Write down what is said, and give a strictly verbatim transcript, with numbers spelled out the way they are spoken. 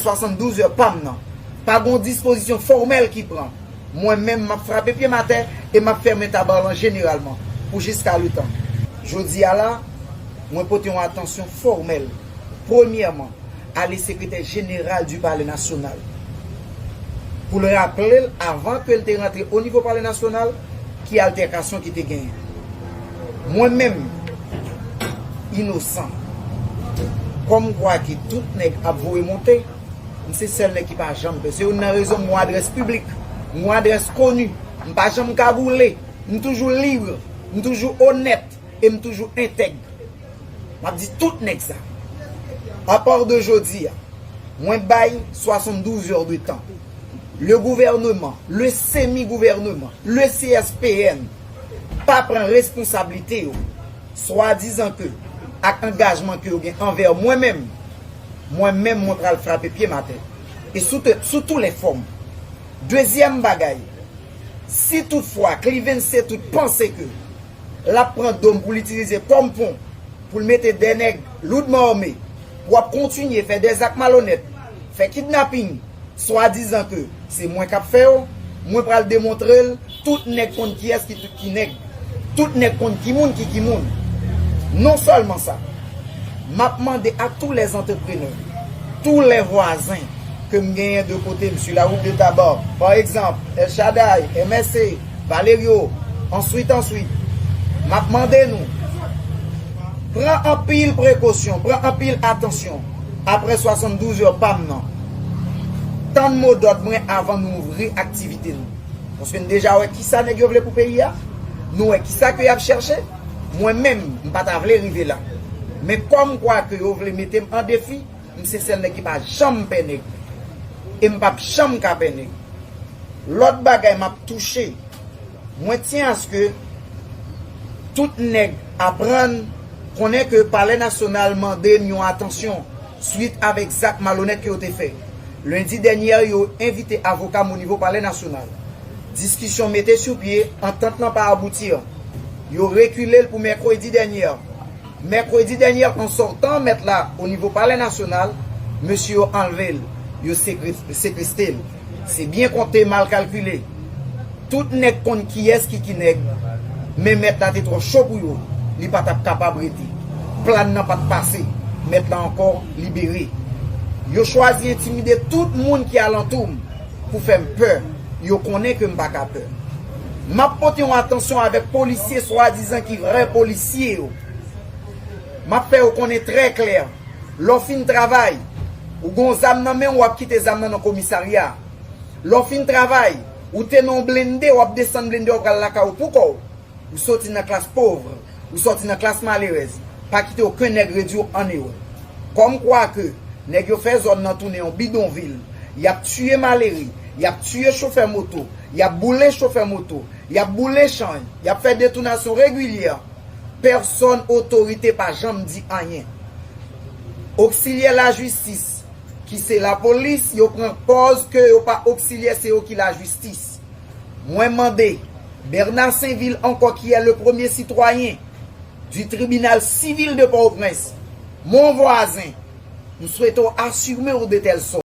swasanndouz è pa m nan. Pa gen yon dispozisyon fòmèl ki pran. Mwen menm, m ap frape pye m atè e m ap fèmen Taba lan jeneralman pou jiska letan. Jodi a la, mwen pote yon atansyon fòmèl, premyèman, ale sekretè jeneral di Palè Nasyonal pou l raple l, avan ke l te rantre o nivo Palè Nasyonal, ki altèkasyon ki te genyen. Mwen menm, inosan. Kòmkwa ke tout nèg ap voye monte, m se sèl nèg ki pa janm pè. Se youn nan rezon m gon adrès piblik, m gon adrès koni. M pa janm kagoule. M toujou lib, m toujou onèt e m toujou entèg. M ap di tout nèg sa. Apa de jodi a, mwen bay swasanndouz è de tan. Le gouvernement, le semi-gouvernement, le C S P N pa pran responsablite yo, swadizan ke ak angajman ke yo gen anvè mwen menm, mwen menm mwen pral frape pye m atè. E sou, te- sou tou lè fòm. Dezyèm bagay, si toutfwa Cliven Setout panse ke l ap pran do m pou l itilize kòm pon pou l mete dè nèg loudman ame pou ap kontinye fè dè zak malonèt, fè kidnaping, swadizan ke se mwen k ap fè yo, mwen pral demontre l tout nèg konn kiyès ki tout ki nèg, tout nèg konn ki moun ki ki moun. Non sèlman sa, m ap mande a tous les entrepreneurs, tous les voisins ke m genyen de kote m, sur la route de Taba, pa egzanp, El Shaddai, M S A, Valerio, answit, answit, m ap mande nou, pran anpil prekosyon, pran anpil atansyon apre swasanndouz è pa m nan. Tann modòd mwen avan nou ouvri aktivite nou. Paske n deja wè kisa nèg yo vle pou peyi a. Nou wè kisa ke y ap chèche. Mwen menm, m pa ta vle rive la. Men kòmkwa ke yo vle mete m an defi, m se sèl nèg ki pa janm pè nèg. E m p ap janm ka pè nèg. Lòt bagay m ap touche, mwen tyen aske tout nèg aprann konnen ke Palè Nasyonal mande m yon atansyon swit avèk zak malonèt ke yo te fè. Lendi dènyè, yo envite avoka m o nivo Palè Nasyonal. Diskisyon mete sou pye, antant lan pa abouti. Yo rekile l pou mèkredi dènyè. Mèkredi dènyè, an sòtan mèt la o nivo Palè Nasyonal, mesye yo anlve l, yo sekre- sekeste l. Se byen konte, mal kalkile. Tout nèg konn kiyès ki ki nèg, men mèt la te twò cho pou yo, li pa t ap kapab rete. Plan nan pa t pase, mèt la ankò libere. Yo chwazi entimide tout moun ki alantou m pou fè m pè. Yo konnen ke m pa ka pè. M ap pote yon atansyon avèk polisye swadizan ki vrè polisye yo. M ap fè yo konnen trè klè, lè w fin travay, ou gon zam nan men w, w ap kite zam nan nan komisarya. Lè w fin travay, ou te nan yon blende, w ap desann blende, w pral lakay ou pou kò w. Ou soti nan klas pòv, ou soti nan klas malerèz, pa kite okenn nèg redwi w an erè. Kòmkwa ke nèg yo fè zòn nan tounen yon bidonvil, y ap tiye malere, y ap tiye chofè moto, y ap boule chofè moto, y ap boule chan, y ap fè detounasyon regilyè, pèsòn otorite pa janm di anyen. Oksilyè lajistis, ki se lapolis, yo pran pòz ke yo pa oksilyè, se yo ki lajistis. Mwen mande Bernard Sainvil ankò, ki est le premier citoyen du tribunal civil de Port-au-Prince, mon voisin, m swete w asime w de tèl sò.